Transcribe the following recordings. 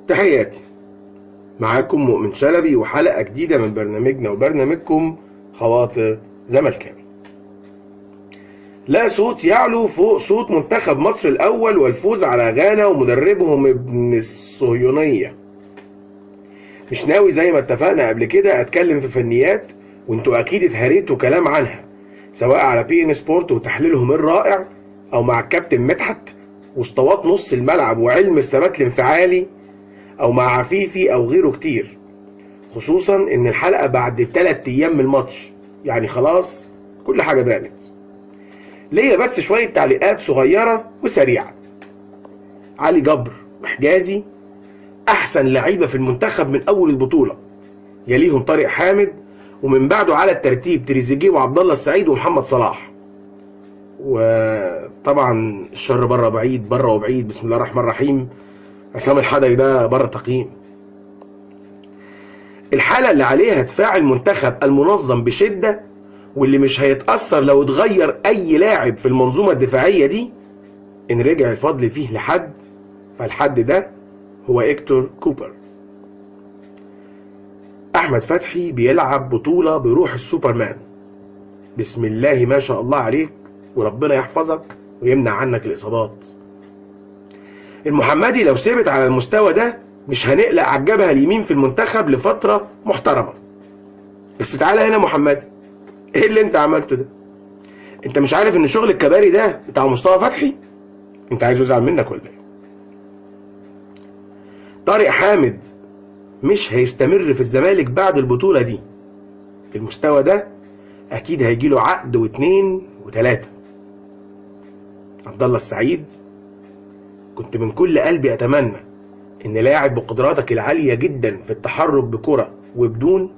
تحياتي، معاكم مؤمن شلبي وحلقة جديدة من برنامجنا وبرنامجكم خواطر زملكاوي. لا صوت يعلو فوق صوت منتخب مصر الأول والفوز على غانا ومدربهم ابن الصهيونية. مش ناوي زي ما اتفقنا قبل كده اتكلم في فنيات، وانتوا اكيد اتهريتوا كلام عنها سواء على beIN Sport وتحليلهم الرائع، او مع الكابتن مدحت واسطوات نص الملعب وعلم الثبات الانفعالي، او مع عفيفي او غيره كتير. خصوصا ان الحلقة بعد 3 ايام من الماتش، يعني خلاص كل حاجة بانت. ليا بس شوية تعليقات صغيرة وسريعة. علي جبر وحجازي احسن لعيبة في المنتخب من اول البطولة، يليهم طارق حامد، ومن بعده على الترتيب تريزيجيه وعبد الله السعيد ومحمد صلاح. وطبعا الشر بره بعيد، بره وبعيد، بسم الله الرحمن الرحيم، عصام الحضري ده بره التقييم. الحالة اللي عليها دفاع المنتخب المنظم بشدة، واللي مش هيتأثر لو اتغير أي لاعب في المنظومة الدفاعية دي، إن رجع الفضل فيه لحد، فالحد ده هو إكتور كوبر. أحمد فتحي بيلعب بطولة بروح السوبرمان، بسم الله ما شاء الله عليك، وربنا يحفظك ويمنع عنك الإصابات. المحمدي لو ثبت على المستوى ده مش هنقلق على الجبهة اليمين في المنتخب لفترة محترمة. بس تعالى هنا محمدي، ايه اللي انت عملته ده؟ انت مش عارف ان شغل الكباري ده بتاع مصطفى فتحي؟ انت عايزه يزعل منك ولا ايه؟ طارق حامد مش هيستمر في الزمالك بعد البطولة دي، المستوى ده اكيد هيجيله عقد و2 و3. عبد الله السعيد، كنت من كل قلبي اتمنى ان لاعب بقدراتك العالية جدا في التحرك بكرة وبدون،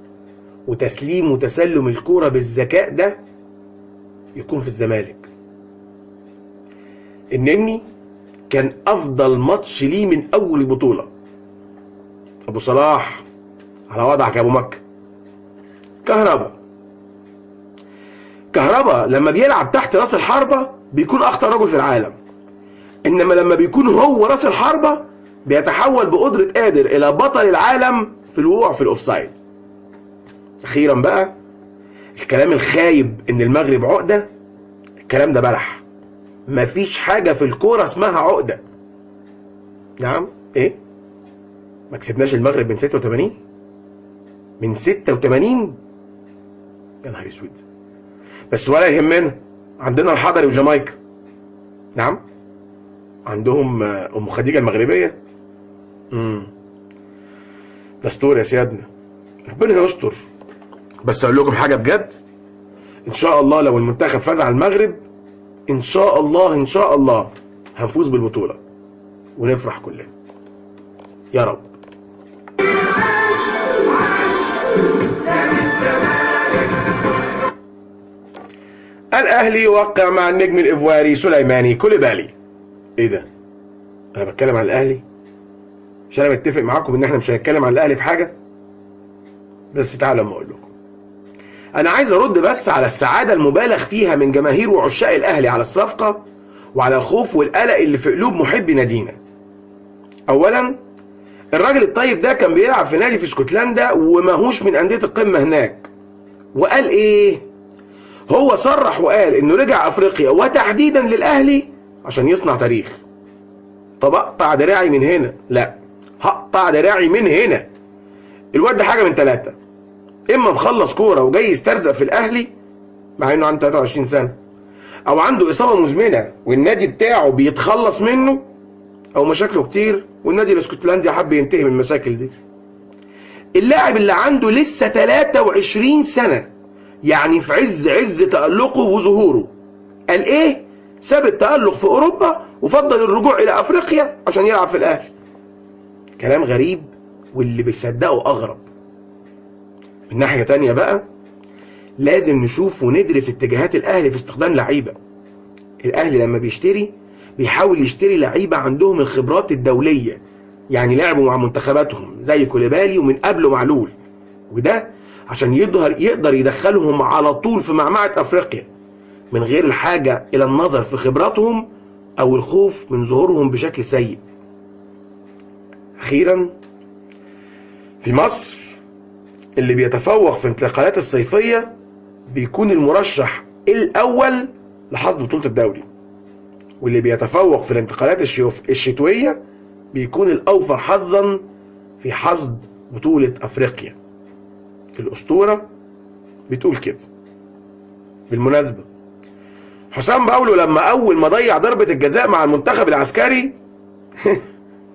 وتسليم وتسلم الكرة بالذكاء ده، يكون في الزمالك. النني كان افضل ماتش ليه من اول البطولة. ابو صلاح على وضعك يا ابو مكة. كهربا لما بيلعب تحت راس الحربة بيكون اخطر رجل في العالم، انما لما بيكون هو راس الحربة بيتحول بقدرة قادر الى بطل العالم في الوقوع في ال offside. اخيرا بقى، الكلام الخايب ان المغرب عقدة، الكلام ده بلح. مفيش حاجة في الكورة اسمها عقدة. نعم، ايه؟ ما كسبناش المغرب من 86؟ من 86؟ يا نهار اسود. بس ولا يهمنا، عندنا الحضري وجامايكا. نعم، عندهم ام خديجة المغربية. دستور يا سيادنا، ربنا يستر. بس اقول لكم حاجة بجد، ان شاء الله لو المنتخب فاز على المغرب، ان شاء الله ان شاء الله هنفوز بالبطولة ونفرح كلنا يا رب. الاهلي يوقع مع النجم الايفواري سليماني كوليبالي. ايه ده؟ انا بتكلم عن الاهلي؟ مش انا متفق معاكم ان احنا مش هنتكلم عن الاهلي في حاجة؟ بس تعالوا اما اقول لكم. انا عايز ارد بس على السعادة المبالغ فيها من جماهير وعشاق الاهلي على الصفقة، وعلى الخوف والقلق اللي في قلوب محبي نادينا. اولا، الراجل الطيب ده كان بيلعب في نادي في اسكتلندا وماهوش من اندية القمه هناك. وقال ايه؟ هو صرح وقال انه رجع افريقيا وتحديدا للاهلي عشان يصنع تاريخ. طب اقطع دراعي من هنا؟ لا، هقطع دراعي من هنا. الواد ده حاجة من 3، اما مخلص كورة وجاي يسترزق في الاهلي مع انه عنده 23 سنة، او عنده اصابه مزمنة والنادي بتاعه بيتخلص منه، او مشاكله كتير والنادي الاسكتلندي حب ينتهي من المشاكل دي. اللاعب اللي عنده لسه 23 سنة، يعني في عز عز تألقه وظهوره، قال ايه؟ ساب التألق في اوروبا وفضل الرجوع الى افريقيا عشان يلعب في الاهلي. كلام غريب واللي بيصدقه اغرب. من ناحية تانية بقى لازم نشوف وندرس اتجاهات الاهلي في استخدام لعيبة. الاهلي لما بيشتري بيحاول يشتري لعيبة عندهم الخبرات الدولية، يعني لعبوا مع منتخباتهم زي كوليبالي ومن قبله معلول، وده عشان يقدر يدخلهم على طول في معمعة افريقيا من غير الحاجة الى النظر في خبراتهم او الخوف من ظهورهم بشكل سيء. اخيرا في مصر اللي بيتفوق في انتقالات الصيفية بيكون المرشح الاول لحصد بطولة الدوري، واللي بيتفوق في الانتقالات الشتوية بيكون الأوفر حظا في حصد بطولة أفريقيا. الأسطورة بتقول كده. بالمناسبة حسام باولو لما أول ما ضيع ضربة الجزاء مع المنتخب العسكري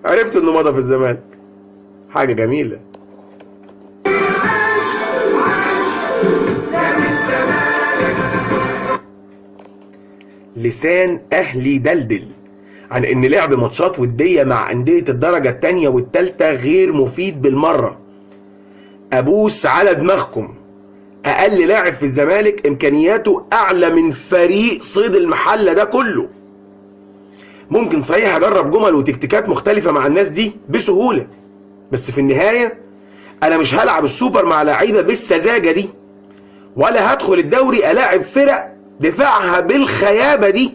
عرفت إنه مضى في الزمالك. حاجة جميلة. لسان أهلي دلدل عن إن لعب ماتشات ودية مع أندية الدرجة الثانية والثالثة غير مفيد بالمرة. أبوس على دماغكم، أقل لاعب في الزمالك إمكانياته أعلى من فريق صيد المحلة ده كله. ممكن صحيح أجرب جمل وتكتيكات مختلفة مع الناس دي بسهولة، بس في النهاية أنا مش هلعب السوبر مع لعيبة بالسذاجة دي، ولا هدخل الدوري ألاعب فرق دفاعها بالخيابة دي.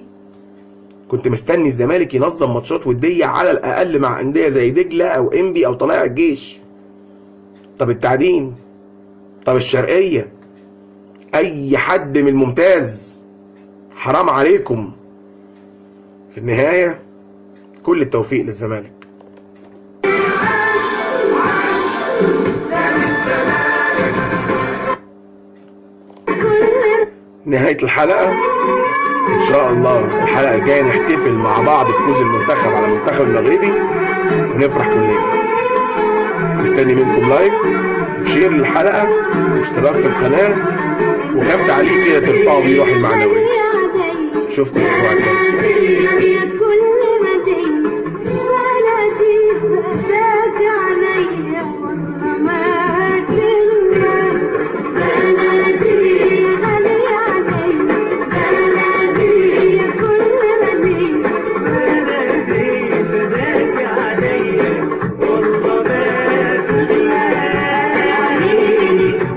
كنت مستني الزمالك ينظم ماتشات ودية على الأقل مع أندية زي دجلة أو إنبي أو طلائع الجيش. طب التعدين، طب الشرقية، أي حد من الممتاز، حرام عليكم. في النهاية كل التوفيق للزمالك. نهاية الحلقة، إن شاء الله الحلقة الجاية نحتفل مع بعض بفوز المنتخب على المنتخب المغربي ونفرح كلنا. مستني منكم like و share للحلقة واشتراك في القناة وكام تعليق كده ترفعوا بيه روحي المعنوية. اشوفكم الأسبوع الجاي.